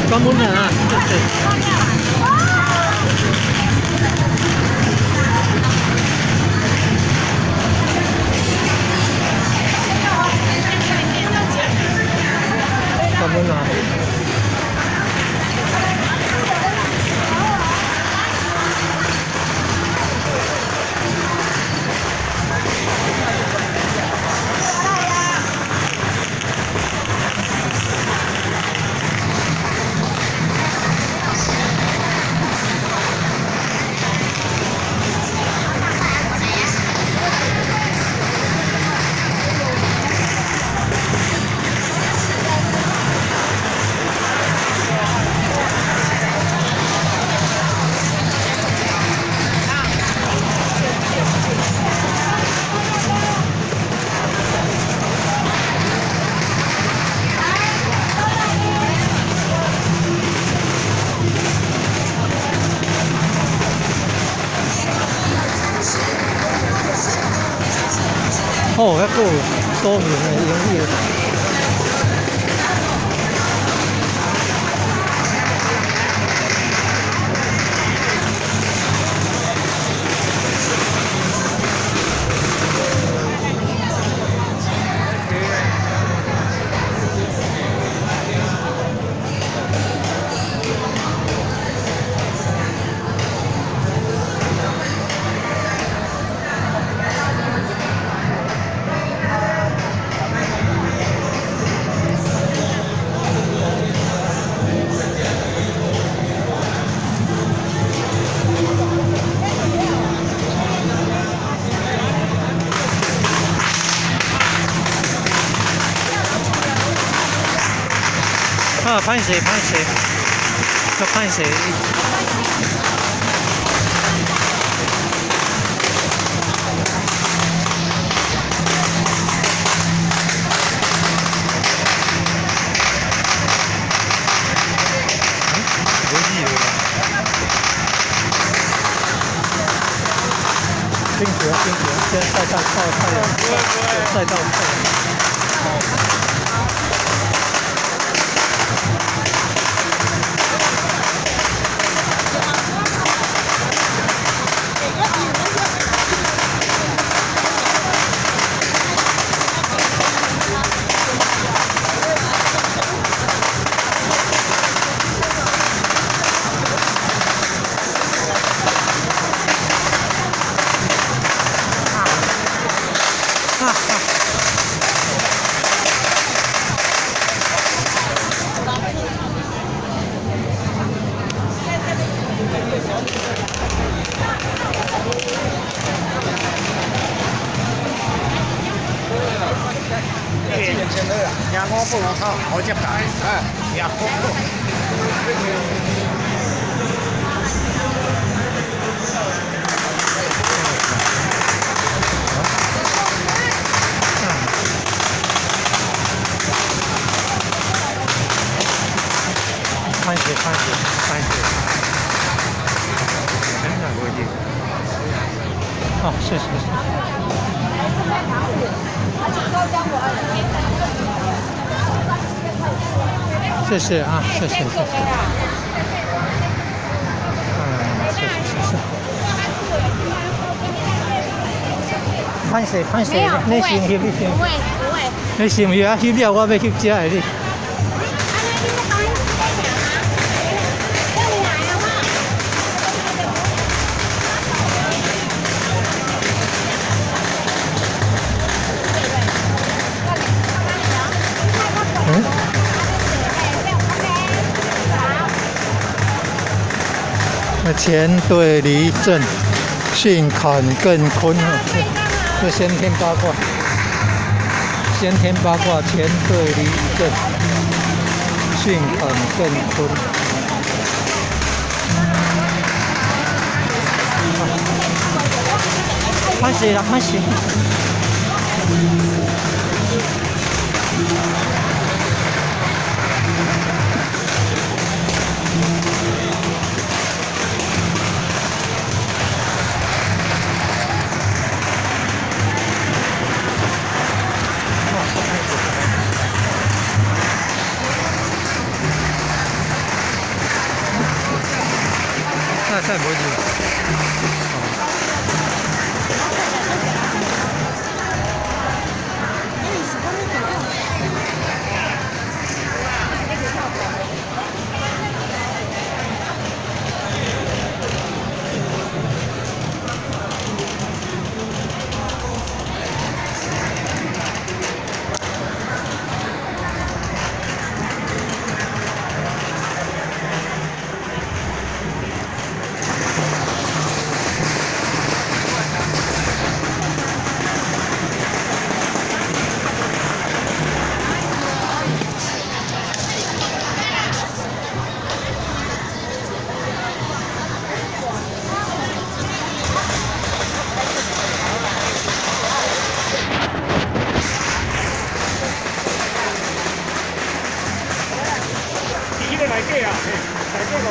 感恩啊，謝謝。感恩啊！哦，遐閣有多元的英語。啊，歹勢歹勢，較歹勢。無理由。辛苦啊，辛苦啊！現在曬到太陽，曬到太陽。好接大，啊，也好。歹勢歹勢歹勢，真係無字。好，謝謝謝謝。謝謝啊，謝謝謝謝。嗯，謝謝謝謝。歹勢歹勢，你先翕你先。不會不會。你先翕啊，翕了我欲翕這个你。嗯？乾兌離震，巽坎艮坤，這先天八卦，先天八卦乾兌離震，巽坎艮坤。歹勢啦，歹勢。菜無入。第一個來計啊，來計五。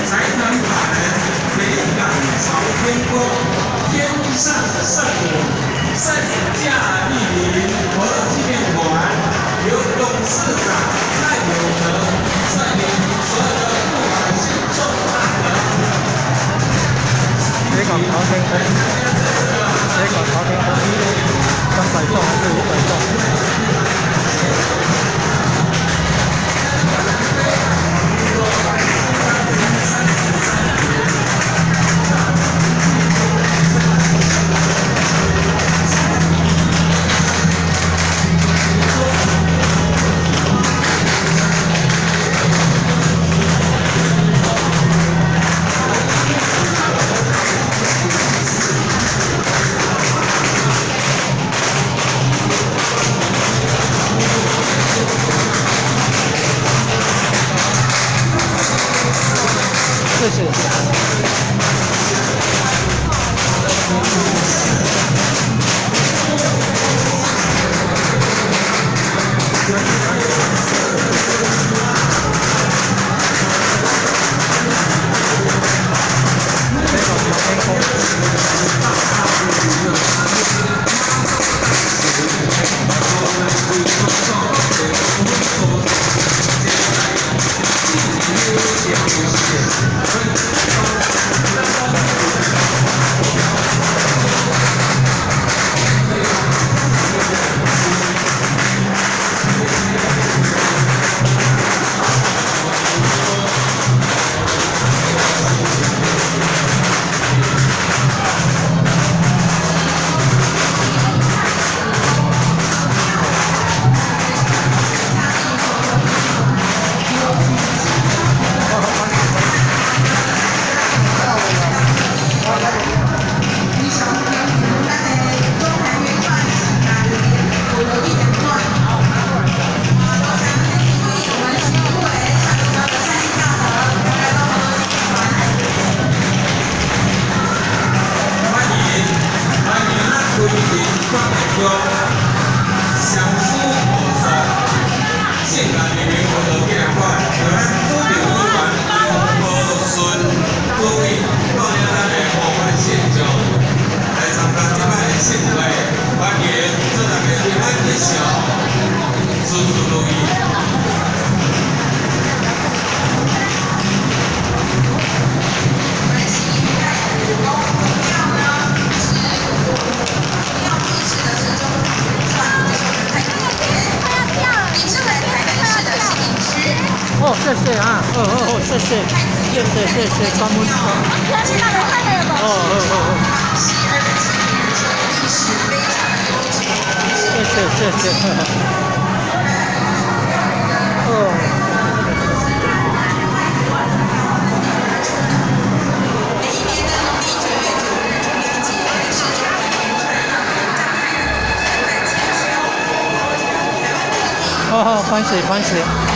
財團法人北港朝天宮天上聖母聖駕莅臨活動紀念館，由董事長蔡有德率領所有的護法信眾大德。北港朝天宮，北港朝天宮，300眾還是500眾？謝，謝謝謝謝，感恩。哦，好好好。謝謝謝謝。哦。好好，歡喜歡喜。